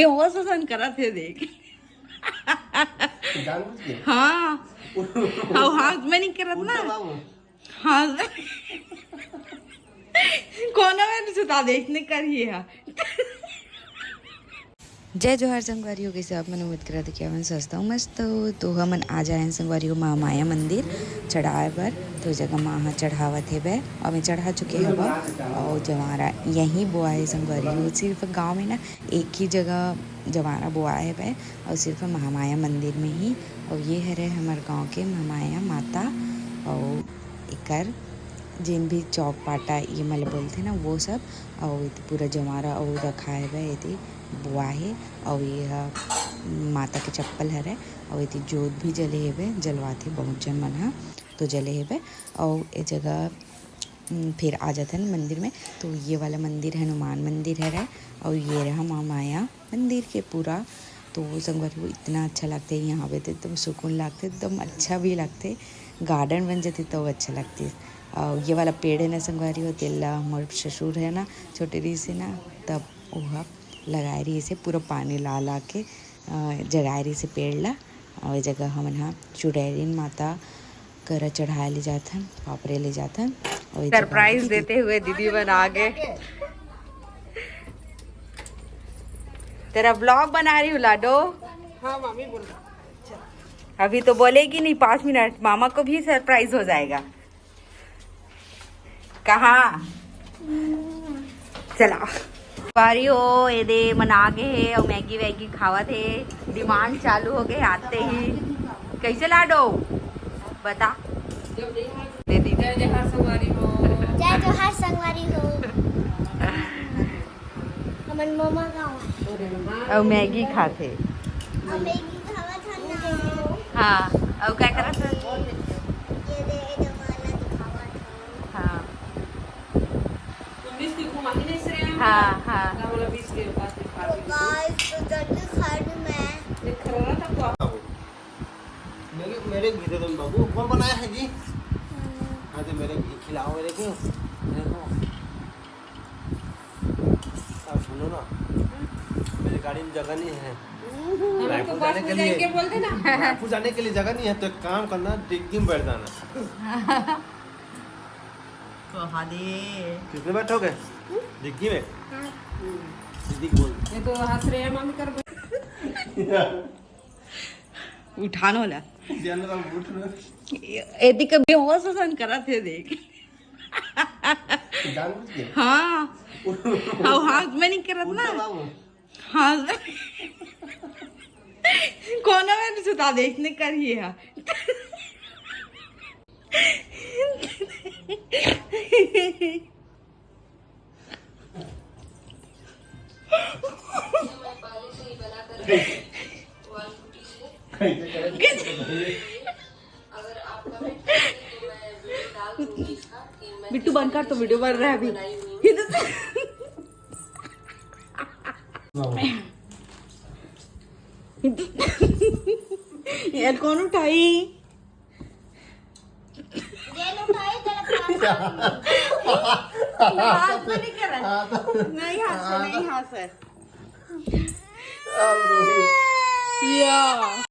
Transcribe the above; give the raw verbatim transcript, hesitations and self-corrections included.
बेहोश असन करत हे, देख। जानबूझ के? हाँ। अउ हाथ में नहीं करत ना। उल्टा बाबू। हाँ। कोनो में भी सुता दे, इसने कर ये हा। जय जोहार संगवारी हो, कइसे आप मन? उम्मीद करत हन कि आप मन स्वस्थ हो, मस्त हो। तो हमन आ जाए हन संगवारी हो महामाया मंदिर चढ़ाए बर। तो जगह माँ ह चढ़ावत हेबे, अउ मैं चढ़ा चुके हवा। अउ जवारा यहीं बोआए संगवारी हो, सिर्फ गाँव में ना, एक ही जगह जवारा बोआए हेबे, अउ सिर्फ महामाया मंदिर में ही। अउ ये हरे हमर गाँव के महामाया माता। अउ एकर जेन भी चौक पाटा ये मन ल बोलथे ना, वो सब। अउ एती पूरा जवारा अउ रखाए हेबे, एती बोआ हे। अउ ये ह माता के चप्पल हरे। अउ एती जोत भी जले हेबे, जलवाथे बहुत झन मन ह, तो जले हेबे। अउ ए जगह, उम, फिर आ जाथन मंदिर में। तो ये वाला मंदिर हनुमान मंदिर हरे, अउ ये रहा माँ माया मंदिर के पूरा। तो संगवारी हो, इतना अच्छा लगथे यहाँ आवे, तो एकदम सुकून लगथे, एकदम अच्छा भी लगथे। गार्डन बन जाथे तो अच्छा लगथे। अउ ये वाला पेड़ है ना संगवारी हो, तेला मोर ससुर है ना, छोटे रहिस हे ना, तब ओहा लगाए रहिस हे, पूरा पानी ला ला के, अ, जगाए रहिस हे पेड़ ला। अउ ये जगह हमन ह चुड़ैलिन माता करा चढ़ाए ले जाथन, पापरे ले जाथन। अउ ये जगह सरप्राइज दीदी देते हुए दीदी मन आ गे। तेरा ब्लॉग बना रही हूँ लाडो। हाँ मामी बोल। अभी तो बोलेगी नहीं, पाँच मिनट, मामा को भी सरप्राइज हो जाएगा। कहाँ? चला। बारी हो, एदे मन आ गे हे अउ मैगी वैगी खावत हे। डिमांड चालू हो गे आते ही। कैसे लाडो? बता। दे दी। जय जोहार संगवारी हो। जय जोहार संगवारी हो। हमन मोमो गाँव आए। अउ मैगी खाथे। अउ मैगी खावत हन ना। हाँ, अउ का करत हन? ये दे, ये दे, वाला दिखावत हन। हाँ। उन्नीस की घुमा ही नहीं से। हाँ, हाँ। तो गाइस, तो जल्दी खा लूँ मैं। मेरे, मेरे भी दे दो बाबू, कौन बनाया है जी? हाँ, तो मेरे भी खिलाओ, मेरे को। देखो। अब सुनो ना, मेरी गाड़ी में जगह नहीं है। हम लोग तो रायपुर बस जाने में के लिए, जाएंगे बोल देना। रायपुर जाने के लिए जगह नहीं है, तो एक काम करना, डिग्गी में बैठ जाना। कहा दे। किसमें बैठोगे? डिग्गी में? हाँ। दीदी को बोल। ये तो हंस रहे हैं, मम्मी कर। उठान होला। जान लो, उठ लो। एती के बेहोश असन करत हे, देख। जानबूझ के? हाँ। अउ हाथ में नहीं करत ना। उल्टा बाबू। हाँ। कोनो में भी सुता दे, इसने कर ये हा। बिट्टू बंद कर, तो वीडियो बन रहा है अभी। यार, कौन उठाई? जेन उठाई, तेला पास। हाथ में नहीं कर रहा। नहीं हाथ से, नहीं हाथ से। अब रोही। या।